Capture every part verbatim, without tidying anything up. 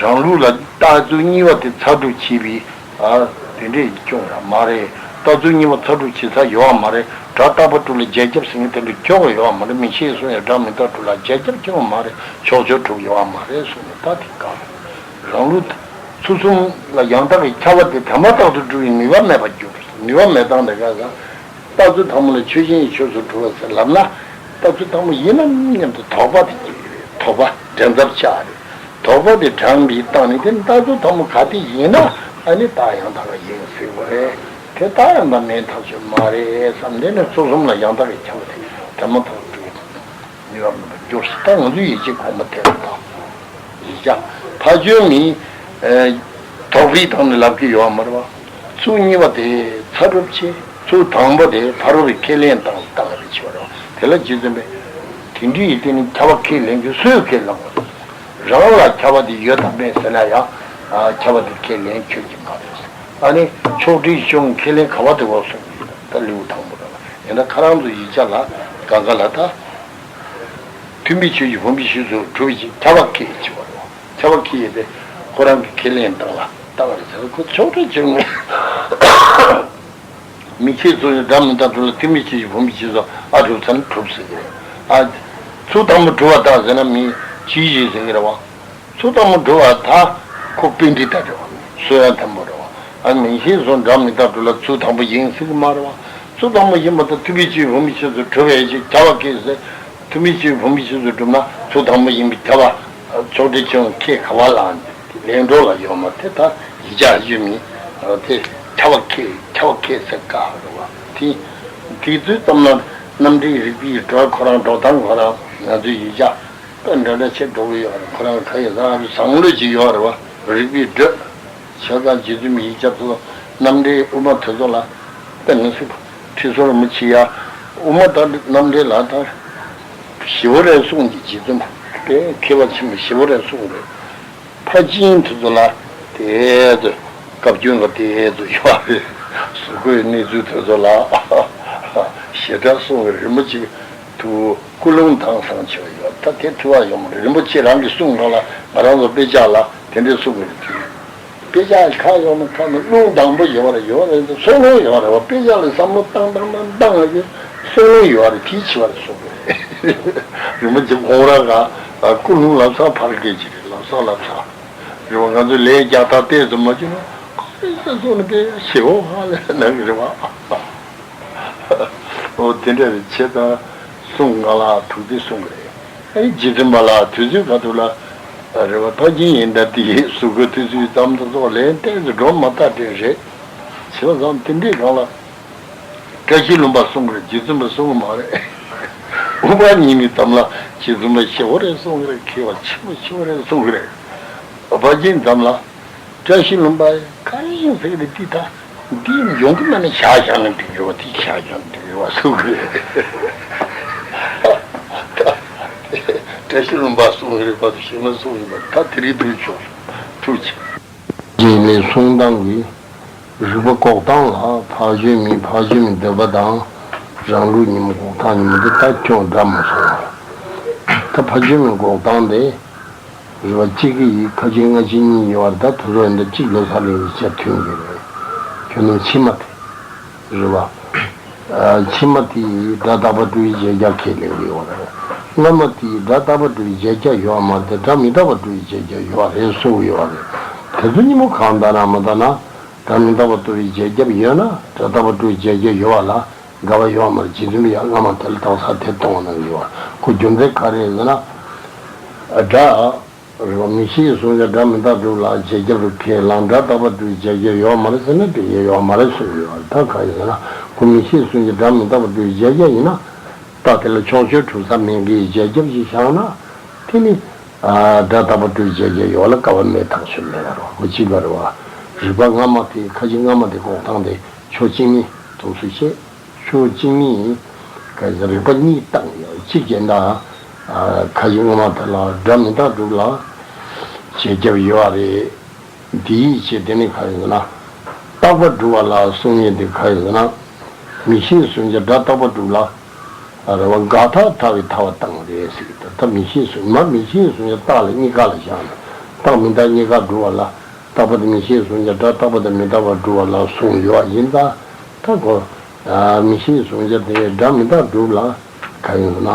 རང་ལུགས་ལ་རྟགས་ཚུལ་གཉིས་པ་དེ་ཚར་གྲུབ་བྱས་པའི་ཨ་དེ་འདྲས་སྐྱོན་ར་མ་རེད། རྟགས་ཚུལ་གཉིས་པ་ཚར་གྲུབ་བྱེད་ས་ཡོད་བ་མ་རེད། སྒྲ་རྟག་པ་གྲུབ་ལ་རྗེས་ཁྱབ་ཟེར་མཁན་དེ་འདྲ་སྐྱོན་ཡོད་བ་མ་རེད། མིག་ཤེས་གསུམ་ཡང་སྒྲ་མི་རྟག་གྲུབ་ལ་རྗེས་ཁྱབ་སྐྱོན་མ་རེད། ཕྱོགས་ཆོས་གྲུབ་ཡོད་བ་མ་རེད་གསུངས་ནས་ད་དེ་ག་རང་ལུགས་ཚུལ་གསུམ་ལ་ཡང་དག་གི་ཁྱབ་པ་དེ་དོན་མ་རྟག་ཏུ་གྲུབ་པའི་ནུས་པ་མེད་པར་འགྱུར། ནུས་པ་མེད་སྟངས་དེ་ག་ས། རྟགས་ཚུལ་དང་པོ་ལ་ཆོས་ཅན་གྱི་ཆོས་སུ་གྲུབ་པ་ཟེར་ལབ་ན། རྟགས་ཚུལ་དང་པོ་ཡིན་ནམ་སྙམ་དུ་དོགས་པ་དེ་སྐྱེ་གི་རེད། དོགས་པ་འགྲན་ཚབས་ཆགས་རེད། དོགས་པ་དེ་དྲངས་པའི་སྟངས་ནི་དེ་རྟགས་ཚུལ་དང་པོ་ག་དེ་ཡིན་ན་ཨ་ནི་རྟགས་ཡང་དག་ཡིན་ཟེར་བ་རེད། དེ་རྟགས་ཡང་དག་མིན་ཐག་ཆོད་མ་རེད་བསམ། དེ་ནི་ཚུལ་གསུམ་ལ་ཡང་དག་གི་ཁྱབ་པ་དེ་དོན་མ་རྟག་གྲུབ་ཡོད། ནུས་པ་མེད་པར་འགྱུར་ཞེས། ད་ང་ཚོའི་ཡིད་ཆེས་གོང་མ་དེ་ལ་བལྟ། ཡིག་ཆ་ཕ་ཆོས་མིན། དོགས་པའི་སྟེང་ནས་ལབ་ཀྱི་ཡོད་མ་རེད་བ། ཚུལ་གཉིས་པ་དེ་ཚར་གྲུབ་བྱས། ཚུལ་དང་པོ་དེ་ཕ་རོལ་པོས་ཁས་ལེན་བཏང་བཏང་རེད་བྱས་པ་རེད་བ། དེ་ལ་རྗེ་བཙུན་པས་དེ་འདྲའི་ཡིད་བརྟན་ནི་ཁྱབ་པ་ཁས་ལེན་རྒྱུ་སུས་ཁས་བླངས་པ་རེད། རང་ལ་ཁྱབ་པ་དེ་ཡོད་དམ་མེད་ཟེར་ན་ཡང་ཁྱབ་པ་དེ་ཁས་ལེན་ཁྱོད་ཀྱིས་མ་རེད། ཨ་ནི་ཕྱོགས་བྲལ་ཆོས་ཁས་ལེན་ག་བ་དེ་བ་གསུངས་ཡོད། ད་ལེའུ་དང་པོ་རེད་བ། ཡིན་ན་ཁ་རང་ཚོ་ཡིག་ཆ་ལ་གང་ག་ལ་ད། ཐུབ་པའི་ཆོས་ཀྱི་བུམ་པའི་རྗེས་སུ་གྲུབ་ཅིང་ཁྱབ་པ་ཁས་ཀྱི་བར་རོ། ཁྱབ་པ་ཁས་ཡོད་པས་ཁོ་རང་གི་ཁས་ལེན་བཏང་ལ་བཏང་རེད་ཟེར། ཁོ་ཕྱོགས་བྲལ་ཆོས་ངོ་མིག་ཤེས་གསུམ་ཡང་སྒྲ་མི་རྟག་གྲུབ་ལ་ཐུབ་པའི་ཆོས་ཀྱི་བུམ་པའི་རྗེས་སུ་ཨ་གྲུབ་ཚར་ན་གྲུབ་ཟེར་གི་རེད། ཨ། ཚུལ་དང་པོ་གྲུབ་པ་དང་ཟེར་ན་མིག་ཤེས་ཟེར་གི་རེད་བ། ཚུལ་དང་པོ་གྲུབ་པ་དང་ཁོ་པཎྜི་ཏ་རེད་བ། སོ་ཡང་དང་པོ་རེད་བ། ཨ་མིག་ཤེས་གསུམ་སྒྲ་མི་རྟག་གྲུབ་ལ་ཚུལ་དང་པོ་ཡིན་ཟེར་གི་མ་རེད་བ། ཚུལ་དང་པོ་ཡིན་པ་དང་ཐུབ་པའི་ཆོས་ཀྱི་བུམ་པའི་རྗེས་སུ་གྲུབ་པའི་ཕྱིར་ཁྱབ་པ་ཁས་ཟེར། ཐུབ་པའི་ཆོས་ཀྱི་བུམ་པའི་རྗེས་སུ་གྲུབ་ན་ཚུལ་དང་པོ་ཡིན་པས་ཁྱབ་པ། ཕྱོགས་བྲལ་ཆོས་ཁས་ག་བ་ལ་ལན་གྲོ་ལ་ཡོད་མ་དེ་ད་ཡིག་ཆ་ཡོད་མིན། དེ་ཁྱབ་པ་ཁས་ཁྱབ་པ་ཁས་ཟེར་ག་རེད་བ། དེ་དེ་དུས་ཙམ་ལ་རྣམ་འགྲེལ་རིགས་པའི་སྒྲོ་ཁོ་རང་སྒྲོ་གཏམ་ཁོ་རང་ང་ཚོའི་ཡིག་ཆ། ད་འདྲ་འདྲ་ཆེ་འགྲོ་གི་ཡོད་རེད། ཁོ་རང་ཁ་ཡི་ལ་བཟང་ལོས་ཀྱི་ཡོད་རེད་བ། རིགས་པའི་སྒྲོས། བྱས་ཙང་རྗེ་བཙུན་མའི་ཡིག་ཆ་ཚོ་རྣམ་འགྲེལ་དབུ་མ་དེ་ཚོ་ལ་ད་ངེས་སུ་ཁྲིད་སོར་མི་བྱེད་ཡ། དབུ་མ་ད་རྣམ་འགྲེལ་ལ་ད་ཞི་བ་རས་གསུངས་ཀྱི་རྗེ་བཙུན་པ་དེ་མཁས་པ་ཆེན་པོ་ཞི་བ་རས་གསུངས་རེད། ཕར་ཕྱིན་དེ་ཚོ་ལ་དེ་ཚོ་བཀའ་བཀྱོན་པ་དེ་ཚོ་ཡོད་རེད། གཟུགས་སྐུའི་གནས་ཚུལ་དེ་ཚོ་ལ་ཞེ་དྲག་གསུངས་རེད། རིན་པོ་ཆེ་ཐུ་ཀུན་སློང་དྭངས་སང་ཆེ་བ་ཡོད། ད་དེ་ཐུ་བ་ཡོང་མ་རེད། རིན་པོ་ཆེ་རང་གི་གསུང་སྒང་ལ་ང་རང་ཚོ་དཔེ་ཆ་ལ་དེ་འདྲའི་གསུང་གི་རེད། དེ་དཔེ་ཆ་ཁ་ཡོང་ན་ཁ་ནས་རླུང་དྭངས་པོ་ཡོད་རེད། ཡོད་རེད། ཚོར་སྣང་ཡོད་རེད་བ། དཔེ་ཆ་ལ་བསམ་བློ་བཏང་བཏང་བཏང་བཏང་ཡོད། ཚོར་སྣང་ཡོད་རེད། དེའི་ཆེ་བ་རེད་གསུང་གི་རེད། རིན་པོ་ཆེ་ཁོང་རང་ག་ཀུན་སློང་ལམ་སང་ཕར་སྐད་ཅིག་རེད། ལམ་སང་ལམ་སང་རེད་བ། ང་ཚོ་ལས་རྒྱག་ཐག་ཏོག་ཙམ་མ་བྱུང་ན་ཁོ་རེ་ས་སོང་ནས་དཔེ་ཞེ་བོ་ཧ་ལས་གནང་གི་རེད་བ། འོ་དེ་འདྲ་རེད། བྱས་ཙང་གསུང་ང་ལ་ཐུགས་དེ་གསུང་གི་རེད། ཨ་ནི་རྗེ་བཙུན་པ་ལ་དུས་ཚོད་ག་དུས་ལ་རེ་བ་ཐག་ཆེན་ཡིན་ད་དེ་གཟུགས་སྐུ་དུས་ཚོད་ཙམ་དུ་སོགས་ལན་ཏོག་ཙམ་སྒྲོ་མ་བཏགས་དེ་རེད། བྱས་པ་ཙང་དེ་འདྲའི་སྒང་ལ་བཀྲ་ཤིས་ལྷུན་པོ་གསུང་གི་རེད། རྗེ་བཙུན་པ་གསུང་གི་མ་རེད། དབུ་མ་གཉིས་མའི་ཙམ་ལ་རྗེ་བཙུན་པ་ཞེ་བོ་རེད་གསུང་གི་རེད། མཁས་པ་ཆེན་པོ་ཆེ་བོ་རེད་གསུང་གི་རེད། ཕར་ཕྱིན་ཙམ་ལ། བཀྲ་ཤིས་ལྷུན་པོ་ག་རེ་ཡིན་ཟེར་གི་རེད། འདི་ད་འདི་ཡོང་གི་མ་ནི་བཞག་བཞག་ན་འགྲིག་རེད་བ། འདི་བཞག་བཞག་ན་འགྲིག་རེད་བ་གསུང་གི་རེད། བཀྲ་ཤིས་ལྷུན་པོ་གསུང་གི་རེད་བ། ཞེ་མ་གསུང་གི་རེད་བ། ད་དེ་རིང་དུས་ཆོག་ཐུགས་རྗེ་ཆེ། རྗེས་ལས་གསུང་སྟངས་ཀྱི་རིགས་པ་འགོག་སྟངས་ལ་ཕར་ཕྱིན་མིན། ཕར་ཕྱིན་མིན་འདོད་པ་དང་རང་ལུགས་ཉིན་མོ་འགོག་སྟངས་ཉིན་མོ་འདི་ད་ཁྱོད་འདྲ་མ་སོང་བ། ད་ཕར་ཕྱིན་མིན་འགོག་སྟངས་དེ། རེད་བ། གཅིག་གིས་ཁ་ཆེ་སྔ་ཕྱི་གཉིས་ཡོད་རེད། ད་དེ་ཚོ་ཡིན་ད་གཅིག་ལོ་སར་ལས་ཀྱི་ཆ་མཐུན་གྱི་རེད། ཁྱོད་ནི་ཕྱི་མ་དེ། རེད་བ། ཨ། ཕྱི་མ་དེ་སྒྲ་རྟག་པར་གྲུབ་པའི་རྗེས་ཁྱབ་ཁས་ལེན་གྱི་ཡོད་རེད། སྔ་མ་དེ་སྒྲ་རྟག་པར་གྲུབ་པའི་རྗེས་ཁྱབ་ཡོད་མ་རེད། སྒྲ་མི་རྟག་པར་གྲུབ་པའི་རྗེས་ཁྱབ་ཡོད་རེད་གསུངས་ཡོད་རེད། དེ་ཚོ་གཉིས་པོ་གང་ལྟར་ན་མ་ལྟར་ན། སྒྲ་མི་རྟག་པར་གྲུབ་པའི་རྗེས་ཁྱབ་ཡོད་ན་སྒྲ་རྟག་པར་གྲུབ་པའི་རྗེས་ཁྱབ་ཡོད་པ་ལ། འགལ་བ་ཡོད་མ་རེད། རྗེ་བཙུན་པས་ཡང་སྔ་མ་དེ་ལ་རྟགས་གསལ་དེ་སྟོན་གནང་གི་ཡོད། ཁོ་རྒྱུ་མཚན་ག་རེ་ཟེར་ན། སྒྲ་རེད་བ། མིག་ཤེས་གསུམ་གྱིས་སྒྲ་མི་རྟག་གྲུབ་ལ་རྗེས་ཁྱབ་རུ་ཁས་བླངས། སྒྲ་རྟག་པར་གྲུབ་རྗེས་ཁྱབ་ཡོད་མ་རེད་ཟེར་ན་དེ་ཡོད་མ་རེད་གསུངས་ཡོད་རེད། ད་ག་རེ་ཟེར་ན་ཁོ་མིག་ཤེས་གསུམ་གྱིས་སྒྲ་མི་རྟག་པར་གྲུབ་རྗེས་ཁྱབ་ཡིན་ན། རྟགས་དེ་ལ་ཕྱོགས་ཆོས་གྲུབ་ས་མེད་ཀྱི་རྗེས་ཁྱབ་ཞིག་བཞག་ན། དེ་ནི་སྒྲ་རྟག་པར་གྲུབ་རྗེས་ཁྱབ་ཡོད་ལ་སྐལ་བ་མེད་ཐག་ཆོད་མེད་ལ་རོ། ཁོ་གཅིག་པ་རེད་བ། རིགས་པ་སྔ་མ་དེ་ཁ་ཅིག་སྔ་མ་དེ་འགོག་སྟངས་དེ་ཕྱོགས་གཅིག་ནི་དུས་སུ་བཤད། ཕྱོགས་གཅིག་ནི་ག་རེ་ཟེར། རིགས་པ་གཉིས་བཏང་ཡོད། གཅིག་བྱས་ན་ཁ་ཅིག་སྔ་མ་དེ་ལ་སྒྲ་མི་རྟག་གྲུབ་ལ་རྗེས་ཁྱབ་ཡོད་རེད། དེའི་ཕྱིར་དེ་ནི་ག་རེ་ཟེར་ན། རྟག་པར་གྲུབ་པ་ལ་གསུང་ཡས་དེ་ག་རེ་ཟེར་ན། མིག་ཤེས་གསུམ་གྱིས་སྒྲ་རྟག་པར་གྲུབ་ལ། རེད་བ། འགལ་རྟགས་ཐལ་བའི་ཐལ་བ་བཏང་རེད་ཟེར་གྱི་འདུག་ད་མིག་ཤེས་གསུམ་མ་མིག་ཤེས་གསུམ་གྱིས་རྟགས་ལ་གཉིས་ཀ་ལ་བཞག་ན། རྟག་མི་རྟག་གཉིས་ཀ་སྒྲུབ་པ་ལ། རྟག་པ་དང་མིག་ཤེས་གཟུང་བྱ་སྒྲ་རྟག་པ་དང་མི་རྟག་པ་སྒྲུབ་པ་ལ་གསུངས་ཡོད་པ་ཡིན་ཙང་། ད་གོ། མིག་ཤེས་གཟུང་བྱ་དེ་སྒྲ་མི་རྟག་སྒྲུབ་ལ་ག་ཡིན་ཟེར་ན།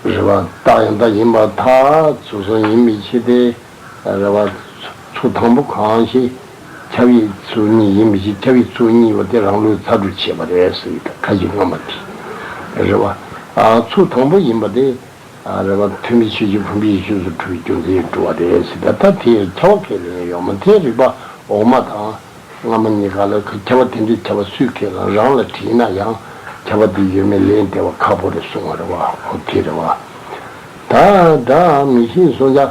རེད་བ། རྟག་ཡང་དག་ཡིན་པར་ཐལ། ཚུལ་གསུམ་ཡིན་པའི་ཕྱིར་ཏེ། རེད་བ། ཚུལ་དང་པོ་གང་ཞིག་ཁྱབ་པའི་ཚུལ་གཉིས་ཡིན་པའི་ཕྱིར། ཁྱབ་པའི་ཚུལ་གཉིས་པོ་དེ་རང་ལུགས་ཚ་སྒྲུབ་བྱེད་པ་རེད་ཟེར་གྱི་འདུག་ཁ་ཅིག་སྔ་མ་དེ། རེད་བ། ཚུལ་དང་པོ་ཡིན་པ་དེ། རེད་བ། མཐུན་དཔེའི་ཆོས་ཅན་བུམ་པའི་ཆོས་སུ་གྲུབ་པའི་རྒྱུ་མཚན་གྱིས་གྲུབ་པ་རེད་ཟེར། ད་ལྟ་དེའི་ཁྱབ་པ་ཁས་ལེན་ཡོད་མ་རེད། རིགས་པ་འོག་མ་དང་སྔ་མ་གཉིས་ཀ་ལ་ཁྱབ་པ་དེ་འདྲའི་ཁྱབ་པ་སུས་ཁས་ལེན། རང་ལ་དྲིས་ན་ཡང་ཁྱབ་པ་དེ་ཡོད་མེད་ལན་འདེབས་པ་ཁག་པོ་རེད་གསུང་བ་རེད་བ། འོ་དེ་རེད་བ། ད་སྒྲ་མིག་ཤེས་གཟུང་བྱ་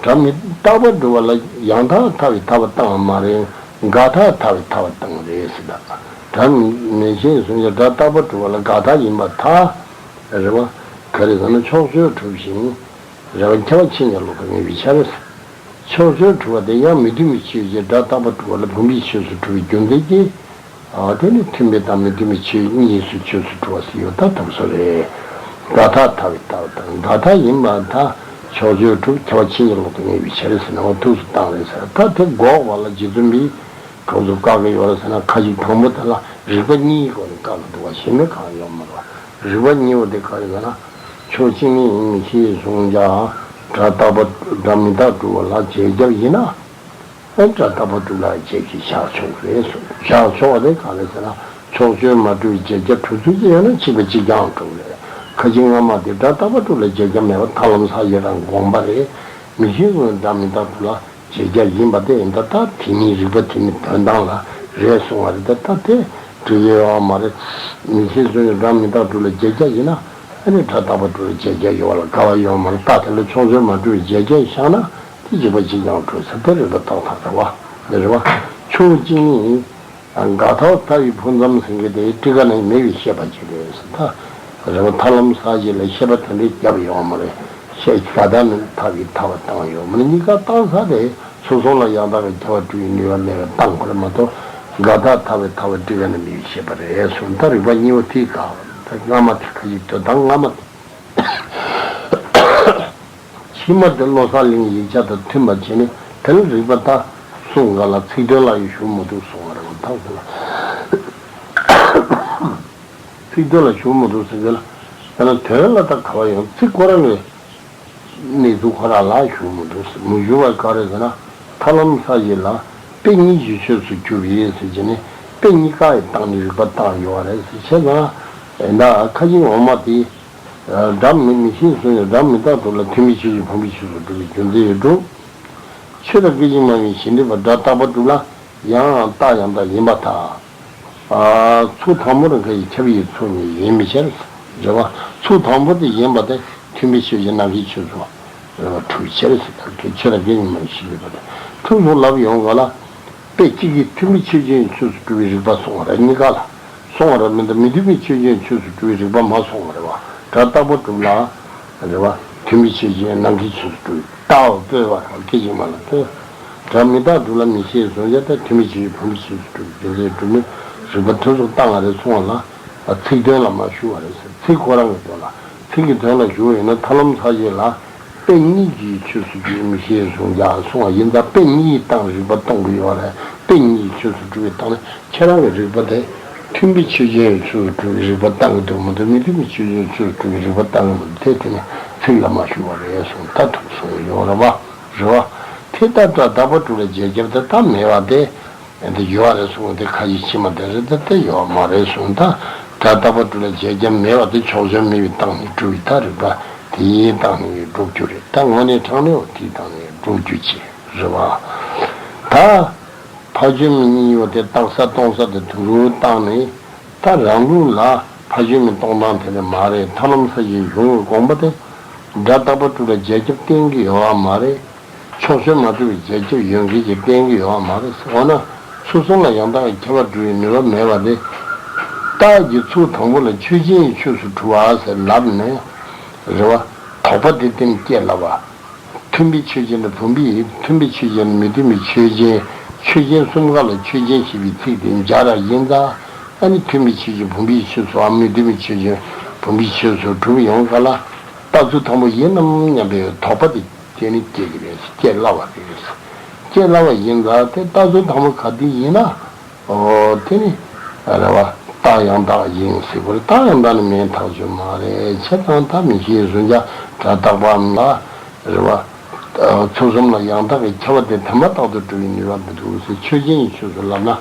སྒྲ་མི་རྟག་པར་སྒྲུབ་པ་ལ་ཡང་དག་ཐལ་བའི་ཐལ་བ་བཏང་བ་མ་རེད། འགལ་རྟགས་ཐལ་བའི་ཐལ་བ་བཏང་བ་རེད་ཟེར། ད་སྒྲ་མིག་ཤེས་གཟུང་བྱ་སྒྲ་རྟག་པར་སྒྲུབ་པ་ལ་འགལ་རྟགས་ཡིན་པར་ཐལ། རེད་བ། ག་རེ་ཟེར་ན་ཕྱོགས་ཆོས་གྲུབ་ཞིང་། རེད་བ། ཁྱབ་པ་ཕྱིན་ཅི་ལོག་ཏུ་ངེས་པའི་ཕྱིར། ཕྱོགས་ཆོས་གྲུབ་པ་དེ་ཡང་མི་མཐུན་པའི་ཆོས་ཅན་སྒྲ་རྟག་པར་སྒྲུབ་པ་ལ་བུམ་པའི་ཆོས་སུ་གྲུབ་པའི་རྒྱུ་མཚན་གྱིས། ཨ། དེ་ནི་མཐུན་དཔེ་དང་མི་མཐུན་པའི་ཆོས་གཉིས་སུ་ཆོས་སུ་གྲུབ་པ་ཟེར་ཡོད། ད་དེ་ཚོ་རེད། འགལ་རྟགས་ཐལ་བའི་ཐལ་བ་དང་འགལ་རྟགས་ཡིན་པར་ཐལ། ཕྱོགས་ཆོས་གྲུབ། ཁྱབ་པ་ཕྱིན་ཅི་ལོག་ཏུ་ངེས་པའི་ཕྱིར་ཟེར་ན་འོ་ཐུགས་སུ་བཏང་རེད་ཟེར། ད་དེ་འགོག་པ་ལ་རྗེ་བཙུན་པས། གང་དུ་བཀག་གི་ཡོད་རེད་ཟེར་ན། ཁ་ཅིག་དང་པོ་དེ་ལ་རིགས་པ་གཉིས་ཀྱི་སྒོ་ནས་བཀག་གི་འདུག་པ། གཞན་མི་གང་ཡོད་མ་རེད། རིགས་པ་གཉིས་པོ་དེ་ག་རེ་ཟེར་ན། ཕྱོགས་གཅིག་ནི་མིག་ཤེས་གཟུང་བྱ་སྒྲ་རྟག་པ་སྒྲ་མི་རྟག་སྒྲུབ་པ་ལ་རྗེས་ཁྱབ་ཡིན་ན། ཨ། སྒྲ་རྟག་པ་སྒྲུབ་ལ་རྗེས་ཁྱབ་བཞག་ཆོག་གི་རེད་གསུངས། བཞག་ཆོག་པ་དེ་ག་རེ་ཟེར་ན། ཕྱོགས་ཆོས་མ་གྲུབ་པའི་རྗེས་ཁྱབ་གྲུབ་ཚུལ་གཅིག་ཡོད་ན་གཅིག་པ་གཅིག་རྐྱང་གྲུབ་རེད། ཁ་ཅིག་སྔ་མ་དེ་སྒྲ་རྟག་པ་སྒྲུབ་ལ་རྗེས་ཁྱབ་མེད་པ་ཐར་ལམ་ས་བཞི་དང་དགོངས་པ་རེད། མིག་ཤེས་གཟུང་སྒྲ་མི་རྟག་སྒྲུབ་ལ། རྗེས་ཁྱབ་ཡིན་པ་དེ་ཡིན་ད། ད་དེ་ནི་རིགས་པ་དེ་ནི་དོན་དང་ལ་རེད་གསུང་བ་རེད། ད་ད་དེ་འགྲིག་གི་ཡོད་མ་རེད། མིག་ཤེས་གཟུང་བྱ་སྒྲ་མི་རྟག་སྒྲུབ་ལ་རྗེས་ཁྱབ་ཡིན་ན། ཨ་ནི་སྒྲ་རྟག་པ་སྒྲུབ་ལ་རྗེས་ཁྱབ་ཡོད་པ་ལ་འགལ་བ་ཡོད་མ་རེད། ད་དེ་ལ་ཕྱོགས་ཆོས་མ་གྲུབ་པའི་རྗེས་ཁྱབ་བཞག་ན་དེ་གཅིག་པ་གཅིག་རྐྱང་གྲུབ་ཟེར། དེ་རིགས་པ་རྟགས་ཐ་དད་པ་རེད་བ། ཕྱོགས་གཅིག་ནི། འགལ་རྟགས་ཐལ་བའི་ཕུང་ཙམ་ཟེར་མཁན་དེ་ཊཱི་ཀ་ནས་མེད་པའི་བཤད་པ་ཅིག་རེད་ཟེར། ད་རེད་བ། ཐར་ལམ་ས་བཞི་ལ་བཤད་པ་དེ་འདྲའི་བརྒྱབ་ཡོད་མ་རེད། བཤད་འགལ་རྟགས་མི་ཐལ་བའི་ཐལ་བ་བཏང་ཡོད་མ་རེད། གཉིས་ཀ་བཏང་ས་དེ་ཚུལ་གསུམ་ལ་ཡང་དག་པའི་ཁྱབ་པ་སྒྲུབ་པའི་ནུས་པ་མེད་པར་བཏང་དགོས་རེད་མ་གཏོགས། འགལ་རྟགས་ཐལ་བའི་ཐལ་བ་ཊཱི་ཀ་ནས་མེད་པའི་བཤད་པ་རེད་གསུངས། ད་རིགས་པ་གཉིས་པོ་དེ་ག་ད་སྔ་མ་དེ་ཁ་ཅིག་དོན་དང་སྔ་མ་དེ། ཕྱི་མ་དེ་བློ་གསལ་གླིང་ཡིག་ཆ་དང་མཐུན་པར་བྱས་ནས། དེ་ལ་རིགས་པ་ད་གསུངས་ག་ལ་ཚིག་དོན་ལ་ཡང་ཞུགས་མི་འདུག་གསུང་བ་རེད་བ། ད་ག་ལ་ཚིག་དོན་ལ་ཞུགས་མི་འདུག་ཟེར་གི་ལ། དེ་ལ་དོན་ལ་ད་ག་བ་ཡང་ཚིག་ཁོ་རང་གི་གནས་ཚུལ་ཁོ་རང་ལ་ཞུགས་མི་འདུག་ཟེར། མི་ཞུགས་པ་ག་རེ་ཟེར་ན། ཐར་ལམ་ས་བཞི་ལ་དཔེ་གཉིས་ཀྱི་ཆོས་སུ་གྱུར་པའི་ཟེར་བྱས་ནས། དཔེ་གཉིས་ཀ་ཡི་སྟེང་ནས་རིགས་པ་བཏང་ཡོད་རེད་ཟེར། བྱས་ཙང་ད་ཁ་ཅིག་འོག་མ་དེ། སྒྲ་མི་མིག་ཤེས་གཟུང་བྱ་སྒྲ་མི་རྟག་སྒྲུབ་ལ་མཐུན་དཔེའི་ཆོས་ཅན་བུམ་པའི་ཆོས་སུ་གྲུབ་པའི་རྒྱུ་མཚན་ཡོད་གྲུབ། ཆོས་དང་སྐད་ཅིག་སྨྲ་བའི་གཞི་འགྲེལ་པ་སྒྲ་རྟག་པར་སྒྲུབ་ལ་ཡང་རྟགས་ཡང་དག་ཡིན་པར་ཐལ། ཚུལ་དང་པོ་རང་ཁ་ཡི་ཁྱབ་པའི་ཚུལ་གཉིས་ཡིན་པའི་ཕྱིར། རེད་བ། ཚུལ་དང་པོ་དེ་ཡིན་པ་དེ་མཐུན་དཔེའི་ཆོས་ཅན་ནམ་མཁའི་ཆོས་སུ་རེད་བ། གྲུབ་པའི་ཕྱིར་ཟེར། ད་ཆོས་དང་སྐད་ཅིག་སྨྲ་བའི་གཞི་འགྲེལ་པ་དེ་ཐུགས་སུ་ལབ་ཡོང་ག་ལ། དཔེ་གཅིག་གིས་མཐུན་དཔེའི་ཆོས་ཅན་ཆོས་སུ་གྲུབ་པའི་རིགས་པ་གསུངས་པ་རེད། གཉིས་ཀ་ལ་གསུངས་པ་རེད། མི་འདི་མི་མཐུན་དཔེའི་ཆོས་ཅན་ཆོས་སུ་གྲུབ་པའི་རིགས་པ་མ་གསུངས་པ་རེད་བ། སྒྲ་རྟག་པར་སྒྲུབ་ལ། རེད་བ། མཐུན་དཔེའི་ཆོས་ཅན་ནམ་མཁའི་ཆོས་སུ་གྲུབ་པའི་རྟགས་སྤེལ་བ་རེད་བ། སྐད་ཅིག་མ་ལ་ལྟོས། སྒྲ་མི་རྟག་སྒྲུབ་ལ་མིག་ཤེས་གཟུང་བྱ་སྟེ། མཐུན་དཔེའི་ཆོས་ཅན་བུམ་པའི་ཆོས་སུ་གྲུབ་པའི་རྒྱུ་མཚན་གྲུབ་མིན་རིགས་པ་ཐུགས་སུ་བཏང་བ་རེད་གསུངས་པ་ལ། ཚིག་དོན་ལ་མ་ཞུགས་པ་རེད་ཟེར། ཚིག་ཁོ་རང་གི་དོན་ལ། ཚིག་གི་དོན་ལ་ཞུགས་པ་ཡིན་ན་ཐར་ལམ་ས་བཞི་ལ། དཔེ་གཉིས་ཀྱི་ཆོས་སུ་གྱུར་མིག་ཤེས་གཟུང་བྱ་གསུངས་པ་ཡིན་ཙང་། དཔེ་གཉིས་སྟེང་རིགས་པ་སྟོན་གྱི་ཡོད་རེད། དཔེ་གཉིས་ཆོས་སུ་གྲུབ་པའི་སྟེང་ནས་ཁྱེད་རང་གི་རིགས་པ་དེ་མཐུན་དཔེའི་ཆོས་ཅན་ཆོས་སུ་གྲུབ་པའི་རིགས་པ་སྟོན་གྱི་འདུག་མི་འདུག་མི་མཐུན་དཔེའི་ཆོས་ཅན་ཆོས་སུ་གྲུབ་པའི་རིགས་པ་སྟོན་གྱི་མི་འདུག་དེ་དེ་ནི་ཚིག་ལ་མ་ཞུགས་པ་རེད་གསུངས། ད་ཐུགས་སུ་ཡོད་རེད་བ། རེད་བ། དེ་ལྟར་སྒྲ་རྟག་པར་སྒྲུབ་ལ་རྗེས་ཁྱབ་དེ་ལྟར་མེད་པ་དེ། དེ་ཡོད་རེད་གསུངས། དེ་ཁ་ཅིག་ཕྱི་མ་དེ་རེད། དེ་དེ་ཡོད་མ་རེད་གསུངས། ད་སྒྲ་རྟག་པར་སྒྲུབ་ལ་རྗེས་ཁྱབ་མེད་པ་དེ་ཕྱོགས་ཆོས་མེད་པའི་སྟེང་ནས་གྲུབ་པའི་ད་རིགས་པ་དེའི་སྟེང་ནས་སྒྲུབ་རྒྱུ་རེད། ད་དངོས་གནས་དྲང་གནས་འོ་དེའི་སྟེང་ནས་སྒྲུབ་རྒྱུ་ཅིག་རེད་བ། ད་ཕ་ཆོས་མིན་གཉིས་ཡོད་དེ་རྟག་ས་སྟོང་ས་དེ་དུ་རུ་བཏང་ནས། ད་རང་ལུགས་ལ་ཕ་ཆོས་མིན་སྟོང་སྟངས་དེ་ནི་མ་རེད། ཐར་ལམ་ས་བཞིའི་གཞུང་གི་དགོངས་པ་དེ་སྒྲ་རྟག་པར་སྒྲུབ་ལ་རྗེས་ཁྱབ་བསྟན་གྱི་ཡོད་པ་མ་རེད། ཕྱོགས་ཆོས་མ་གྲུབ་པའི་རྗེས་ཁྱབ་ཡོད་མཁན་གྱིས་བསྟན་གྱི་ཡོད་པ་མ་རེད། འོ་ན་ཚུལ་གསུམ་ལ་ཡང་དག་པའི་ཁྱབ་པ་སྒྲུབ་པའི་ནུས་པ་མེད་པ་དེ། རྟགས་ཀྱི་ཚུལ་དང་པོ་ལ་ཆོས་ཅན་ཆོས་སུ་གྲུབ་པ་ཟེར་ལབ་ནས། རེད་བ། དོགས་པ་དེ་བསྟན་སྐྱེ་ལབ་པ། མཐུན་དཔེའི་ཆོས་ཅན་དང་བུམ་པའི། མཐུན་དཔེའི་ཆོས་ཅན་དང་མི་མཐུན་པའི་ཆོས་ཅན། ཆོས་ཅན་གསུམ་ཀ་ལ་ཆོས་ཅན་ཞེས་པའི་ཚིག་དེ་སྦྱར་བ་ཡིན་ཙང་། ཨ་ནི་མཐུན་དཔེའི་ཆོས་ཅན་བུམ་པའི་ཆོས་སུའམ་མི་མཐུན་དཔེའི་ཆོས་ཅན་བུམ་པའི་ཆོས་སུ་གྲུབ་ཡོང་ག་ལ། རྟགས་ཚུལ་དང་པོ་ཡིན་ནམ་སྙམ་པའི་དོགས་པ་དེ་ དེ་ནི་སྐྱེ་གི་རེད། སྐྱེ་སླ་བ་རེད། སྐྱེ་སླ་བ་ཡིན་ཙང་དེ་རྟགས་ཚུལ་དང་པོ་ག་དེ་ཡིན་ན། ཨོ་དེ་ནི་རེད་བ། རྟགས་ཡང་དག་ཡིན་ཟེར་བ་རེད། རྟགས་ཡང་དག་ནི་མིན་ཐག་ཆོད་མ་རེད། བྱས་ཙང་ད་མིག་ཤེས་གཟུང་བྱ་སྒྲ་རྟག་པའམ་ལ་རེད་བ། ཚུལ་གསུམ་ལ་ཡང་དག་གི་ཁྱབ་པ་དེ་དེ་མ་ཐག་ཏུ་གྲུབ་པའི་ནུས་པ་མི་འདུག་ཟེར། ཆོས་ཅན་གྱི་ཆོས་སུ་ལབ་ན་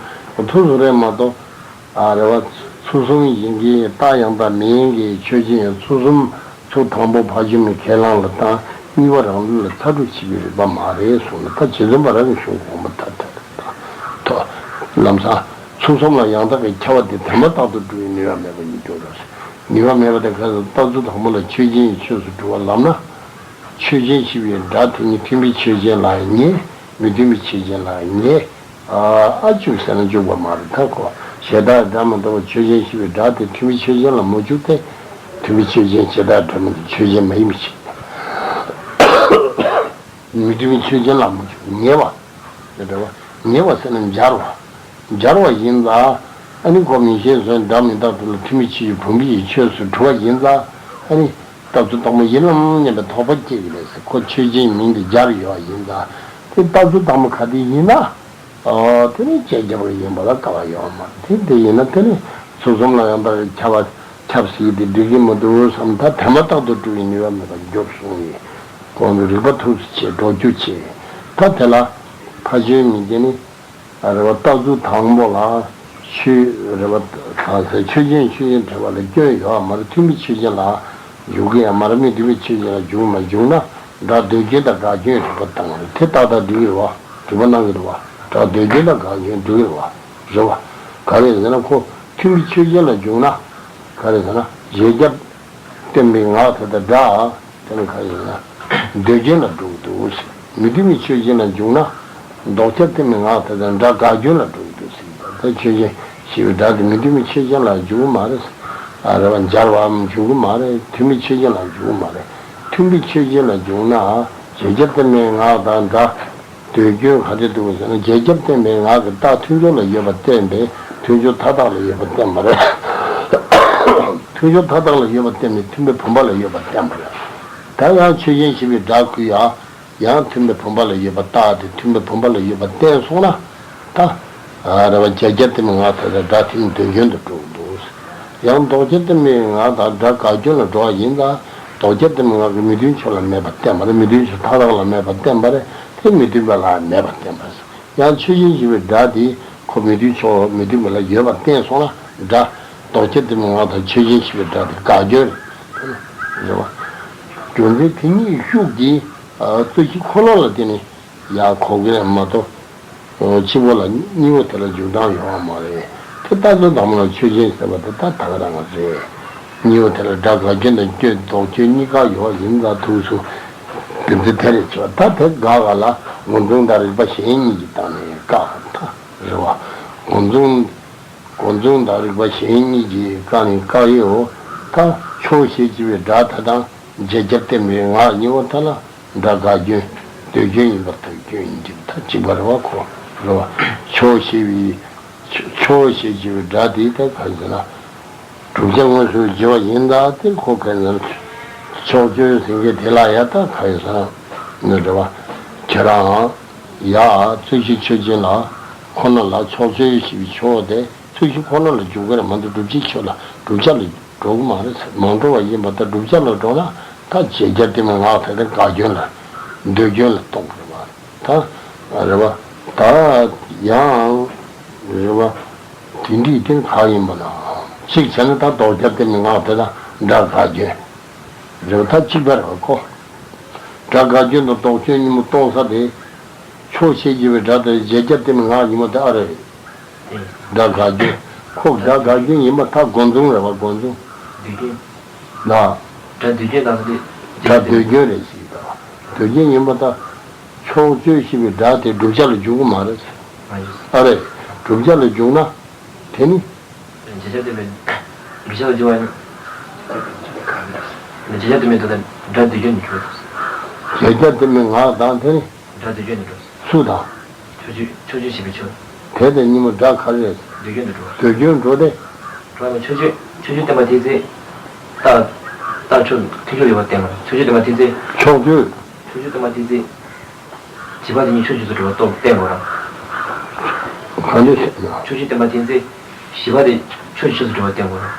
ཐུག་སུ་རེད་མ་གཏོགས། ཨ་རེད་བ། ཚུལ་གསུམ་ཡིན་གྱི་རྟགས་ཡང་དག་མིན་གྱི་ཆོས་ཅན། ཚུལ་གསུམ་ཚུལ་དང་པོ་ཕར་ཕྱིན་མའི་ཁས་བླངས་ལ་བཏང་། གཉིས་པ་རང་ལུགས་ལ་ཚར་གྲུབ་བྱེད་ཀྱི་རིགས་པ་མ་རེད་གསུངས་ན། ད་རྗེ་བཙུན་པ་རང་གི་གཞུང་དགོངས་པ་ད་ད་ད་ཐོ། ལམ་སང་ཚུལ་གསུམ་ལ་ཡང་དག་གི་ཁྱབ་པ་དེ་དེ་མ་ཐག་ཏུ་གྲུབ་པའི་ནུས་པ་མེད་པ་ཡིན་རྒྱུ་རེད། ནུས་པ་མེད་པ་དེ་ག་ཚོད། རྟགས་ཚུལ་དང་པོ་ལ་ཆོས་ཅན་གྱི་ཆོས་སུ་གྲུབ་པ་ལབ་ན། ཆོས་ཅན་ཞེས་པའི་སྒྲ་དེ་ཉིད་མཐུན་པའི་ཆོས་ཅན་ལ་ངེས། མི་མཐུན་པའི་ཆོས་ཅན་ལ་ངེས། ཨ་འཇུག་ཟེར་ན་འཇུག་པ་མ་རེད། ད་ཁོ་གཞན་དག་སྒྲ་མི་འདོགས་པ་ཆོས་ཅན་ཞེས་པའི་སྒྲ་དེ་མཐུན་པའི་ཆོས་ཅན་ལ་མ་འཇུག་སྟེ། མཐུན་པའི་ཆོས་ཅན་གཞན་དག་སྒྲ་མི་འདོགས་ཆོས་ཅན་མ་ཡིན་པའི་ཕྱིར། མི་མཐུན་པའི་ཆོས་ཅན་ལ་མ་འཇུག་ངེས་པ། དེ་འདྲ་བ། ངེས་པ་ཟེར་ན་སྦྱར་བ། སྦྱར་བ་ཡིན་ཙང་། ཨ་ནི་ཁོ་མིག་ཤེས་གཟུང་སྒྲ་མི་རྟག་པ་ལ་མཐུན་པའི་ཆོས་ཅན་བུམ་པའི་ཆོས་སུ་གྲུབ་པ་ཡིན་ཙང་། ཨ་ནི། རྟགས་ཚུལ་དང་པོ་ཡིན་ནམ་སྙམ་པའི་དོགས་པ་སྐྱེ་གི་རེད་ཟེར། ཁོ་ཆོས་ཅན་མིང་དེ་སྦྱར་ཡོད་པ་ཡིན་ཙང་། དེ་རྟགས་ཚུལ་དང་པོ་ག་དེ་ཡིན་ན། ཨོ་དེ་ནི་རྗེས་ཁྱབ་ཡིན་པ་ལ་འགལ་བ་ཡོད་མ་རེད། དེ་དེ་ཡིན་ན་དེ་ནི་ཚུལ་གསུམ་ལ་ཡང་དག་ཁྱབ་པ་ཁྱབ་ཟེར་དེ་འགྲིག་གི་མི་འདུག་བསམ། ད་དེ་མ་ཐག་ཏུ་གྲུབ་པའི་ནུས་པ་མེད་པར་འཇོག་གསུངས་ཡིན། གོང་དུ་རིགས་པ་ཐུགས་སུ་ཆེ་འགྲོ་རྒྱུ་ཆེ། ད་དེ་ལ་ཕར་ཕྱིན་མིན་གྱི་ནི། རེད་བ། རྟགས་ཚུལ་དང་པོ་ལ་ཆོས་རེད་བ། གང་ཟེར། ཆོས་ཅན་ཆོས་ཅན་འབྲེལ་བ་ལ་སྐྱོན་ཡོད་མ་རེད། མཐུན་པའི་ཆོས་ཅན་ལ་འཇུག་གི་ཡང་མ་རེད། མི་མཐུན་པའི་ཆོས་ཅན་ལ་འཇུག་མ་འཇུག་ན་སྒྲ་ཟློས་སྐྱོན་དང་དགག་སྐྱོན་རིགས་པ་བཏང་བ་རེད། དེ་ཏག་ཏག་འགྲིག་གི་རེད་བ། རིགས་པ་གནང་གི་རེད་བ། སྒྲ་ཟློས་སྐྱོན་དང་དགག་སྐྱོན་འགྲིག་གི་རེད་བ། རེད་བ། ག་རེ་ཟེར་ན་ཁོ་མཐུན་པའི་ཆོས་ཅན་ལ་འཇུག་ན། ག་རེ་ཟེར་ན་རྗེས་ཁྱབ་བསྟན་པའི་ངག་དེ་དང་སྒྲ། དེ་ནི་ག་རེ་ཟེར་ན། ཟློས་སྐྱོན་ལ་འགྲོ་གི་འདུག་ཟེར། མི་མཐུན་པའི་ཆོས་ཅན་ལ་འཇུག་ན། ལྡོག་ཁྱབ་བསྟན་པའི་ངག་དེ་དང་སྒྲ་དགག་སྐྱོན་ལ་འགྲོ་གི་འདུག་ཟེར། ད་ཆོས་ཅན་ཞེས་པའི་སྒྲ་དེ་མི་མཐུན་པའི་ཆོས་ཅན་ལ་འཇུག་གི་མ་རེད། ཨ་རེད་བ། སྦྱར་བའམ་འཇུག་གི་མ་རེད། མཐུན་པའི་ཆོས་ཅན་ལ་འཇུག་གི་མ་རེད། མཐུན་པའི་ཆོས་ཅན་ལ་འཇུག་ན། རྗེས་ཁྱབ་བསྟན་པའི་ངག་དང་སྒྲ། ཟློས་སྐྱོན་ག་རེ་འདུག་ཟེར་ན། རྗེས་ཁྱབ་བསྟན་པའི་ངག་གི་རྟགས་མཐུན་ཕྱོགས་ལ་ཡོད་པ་བསྟན་པས་མཐུན་ཕྱོགས་མཐའ་དག་ལ་ཡོད་པ་བསྟན་པ་རེད། མཐུན་ཕྱོགས་མཐའ་དག་ལ་ཡོད་པ་བསྟན་པས་མཐུན་པའི་བུམ་པ་ལ་ཡོད་པ་བསྟན་པ་རེད། ད་ཡང་ཆོས་ཅན་ཞེས་པའི་སྒྲ་ཁོ་ཡང་ཡང་མཐུན་པའི་བུམ་པ་ལ་ཡོད་པ་རྟགས་དེ་མཐུན་པའི་བུམ་པ་ལ་ཡོད་པ་བསྟན་སོང་ན། ད་རེད་བ། རྗེས་ཁྱབ་བསྟན་པའི་ངག་དེ་དང་སྒྲ་དེ་ནི་ཟློས་སྐྱོན་དུ་འགྲོ་གི་འདུག། ཡང་ལྡོག་ཁྱབ་བསྟན་པའི་ངག་དང་སྒྲ་དགག་སྐྱོན་ལ་འགྲོ་བ་ཡིན་ཙང་། ལྡོག་ཁྱབ་བསྟན་པའི་ངག་གིས་མི་མཐུན་ཕྱོགས་ལ་མེད་པར་བསྟན་པ་རེད། མི་མཐུན་ཕྱོགས་མཐའ་དག་ལ་མེད་པར་བསྟན་པ་རེད། དེ་མི་མཐུན་པ་ལ་མེད་པར་བསྟན་པ་རེད། ཡང་ཆོས་ཅན་ཞེས་པའི་སྒྲ་དེ་ཁོ་མི་མཐུན་ཕྱོགས་མི་མཐུན་པ་ལ་ཡོད་པར་བསྟན་སོང་ན། སྒྲ་ལྡོག་ཁྱབ་བསྟན་པའི་ངག་དང་ཆོས་ཅན་ཞེས་པའི་སྒྲ་དེ་དགག་སྐྱོན་རེད། རེད་བ། རྒྱུ་མཚན་དེ་གཉིས་ཤུགས་ཀྱིས་རྩོད་གཞི་ཁོ་ན་ལ་བརྟེན་ནས་ཡང་གོ་གི་རེད་མ་གཏོགས། གཅིག་པོ་ལ་གཉིས་པོ་དེ་ལ་འཇུག་སྟངས་ཡོད་པ་མ་རེད། དེ་རྟགས་ཚུལ་དང་པོ་ལ་ཆོས་ཅན་ཟེར་བ་དེ་ད་ད་ག་རང་རེད། གཉིས་པོ་དེ་ལ་སྒྲ་དགག་སྐྱོན་དང་སྐྱོན་ལྡོག་སྐྱོན་གཉིས་ཀ་ཡོད་པ་ཡིན་ཙང་ཐུགས་སུ་རྒྱུ་མཚན་དེ་རེད་ཆོག། ད་དེ་དགག་ག་ལ་ངོས་འཛིན་དང་རིགས་པ་གཞན་གཉིས་ཀྱི་སྟེང་ནས་བཀག་ད་རེད་བ། ངོས་འཛིན་ངོས་འཛིན་དང་རིགས་པ་གཞན་གཉིས་ཀྱི་སྟེང་ནས་བཀག་ཡོད། ད་ཕྱོགས་ཞེས་བགྱི་བའི་སྒྲ་དེ་དང་རྗེས་ཁྱབ་བསྟན་པའི་ངག་གཉིས་པོ་དེ་ལ། སྒྲ་དགག་སྐྱོན། ཟློས་སྐྱོན་ཡིན་པར་ཐལ། སྐྱོན་ཡིན་གྱི་ད་གཅིག་པ་རེད་བ། ཁོ་རེད་བ། ཕྱོགས་ཞེས་པའི་ཕྱོགས་ཞེས་བགྱི་བའི་སྒྲ་དེ་ད་ག་རེ་ཟེར་ན། བསྒྲུབ་བྱ་དངོས་སུ་བགྱི་བ་ཡིན་ད་དེ་ཁོ་ག་རེ་ཟེར་ན། ཕྱོགས་ཆོས་ཟེར་མཁན་དེ་ལ་ཡ་ད་ག་རེ་ཟེར་ན་རེད་བ། ཁྱེད་རང་ཡ་རྩོད་གཞི་ཆོས་ཅན་ལ་ཁོ་ན་ལ་ཕྱོགས་ཆོས་ཞེས་པའི་ཕྱོགས་དེ་ཚུལ་གཞི་ཁོ་ན་ལ་འཇུག་གི་རེད་མ་གཏོགས་བསྒྲུབ་བྱའི་ཆོས་ལ་བསྒྲུབ་བྱ་ལ་འགྲོ་གི་མ་རེད། མ་འགྲོ་བ་ཡིན་པ་དང་བསྒྲུབ་བྱ་ལ་འགྲོ་ན་ད་རྗེས་ཁྱབ་བསྟན་པའི་ངག་དེ་དགག་སྐྱོན་ལ་ཟློས་སྐྱོན་ལ་གཏོང་གི་རེད་བ། ད་རེད་བ། ད་ཡང་རེད་བ། དེ་འདྲའི་རྐྱེན་ག་ཡིན་པ་ན། གཅིག་བྱས་ན་ད་ལྡོག་ཁྱབ་བསྟན་པའི་ངག་དེ་དང་སྒྲ་དགག་སྐྱོན། རེད་བ། ད་གཅིག་པ་རེད་བ་ཁོ། སྒྲ་དགག་སྐྱོན་དང་ལྡོག་སྐྱོན་གཉིས་པོ་གཏོང་ས་དེ། ཕྱོགས་ཞེས་བགྱི་བའི་སྒྲ་དེ་རྗེས་ཁྱབ་བསྟན་པའི་ངག་གཉིས་པོ་དེ་ཨ་རེད། སྒྲ་དགག་སྐྱོན། ཁོ་སྒྲ་དགག་སྐྱོན་ཡིན་པ་ད་སྒོ་མཚུངས་རེད་བ། སྒོ་མཚུངས། ཟློས་སྐྱོན། ལ། སྒྲ་ཟློས་སྐྱོན་དང་ཟློས། སྒྲ་ཟློས་སྐྱོན་རེད་ཟེར་གྱི་འདུག། ཟློས་སྐྱོན་ཡིན་པ་ད། ཕྱོགས་ཆོས་ཞེས་པའི་སྒྲ་དེ་བསྒྲུབ་བྱ་ལ་འཇུག་གི་མ་རེད། མ་རེད། ཨ་རེད། བསྒྲུབ་བྱ་ལ་འཇུག་ན། དེ་ནི། རྗེས་ཁྱབ་བསྟན་པའི། བསྒྲུབ་བྱ་ལ་འཇུག་པ་ཡིན་ན། རྗེས་ཁྱབ་བསྟན་པའི་དོན་དེ་སྒྲ་ཟློས་སྐྱོན་དུ་འགྱུར། རྗེས་ཁྱབ་བསྟན་པའི་ངག་དང་དེ་ནི། སྒྲ་ཟློས་སྐྱོན་དུ་འགྲོ། སུ་དང་། ཕྱོགས་ཆོས་ཕྱོགས་ཆོས་ཞེས་པའི་ཕྱོགས། དེ་དང་གཉིས་པོ་སྒྲ་ག་རེ་རེད། ཟློས་སྐྱོན་དུ་འགྲོ། ཟློས་སྐྱོན་འགྲོ་སྟེ། འགྲོ་བ་ཕྱོགས་ཆོས་ཕྱོགས་ཆོས་བསྟན་པ་དེའི་ཚེ། རྟགས་རྟགས་ཕྱོགས་མཐུན་ཕྱོགས་ཡོད་པ་བསྟན་པ་ཕྱོགས་ཆོས་བསྟན་པ་དེའི་ཚེ། ཕྱོགས་ཆོས། ཕྱོགས་ཆོས་སྟོན་པ་ཏིང་འཛིན་བཞི་པ་དེ་ཉིད་ཕྱོགས་ཆོས་སུ་གྲུབ་པ་སྟོན་བསྟན་དགོས་ར། གང་འདྲ་ཟེར་ན། ཕྱོགས་ཆོས་སྟོན་པ་ཏིང་འཛིན་བཞི་པ་དེ་ཕྱོགས་ཆོས་སུ་གྲུབ་པ་བསྟན་དགོས་ར།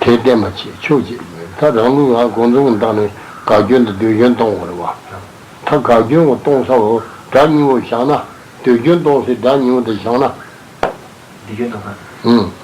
དེ་བསྟན་པ་བྱེད་ཆོག་ཅིག་མེད། ད་རང་ལུགས་ང་ཁོང་ཚོ་གི་འདང་ནས་དགག་སྐྱོན་དང་ཟློས་སྐྱོན་གཏོང་དགོས་རེད་བ། ད་དགག་སྐྱོན་གོ་གཏོང་ས་བོ་སྒྲ་གཉིས་པོ་བཞག་ན། ཟློས་སྐྱོན་གཏོང་སའི་སྒྲ་གཉིས་པོ་དེ་བཞག་ན། ཟློས་སྐྱོན་གཏོང་ས། ཨུང་།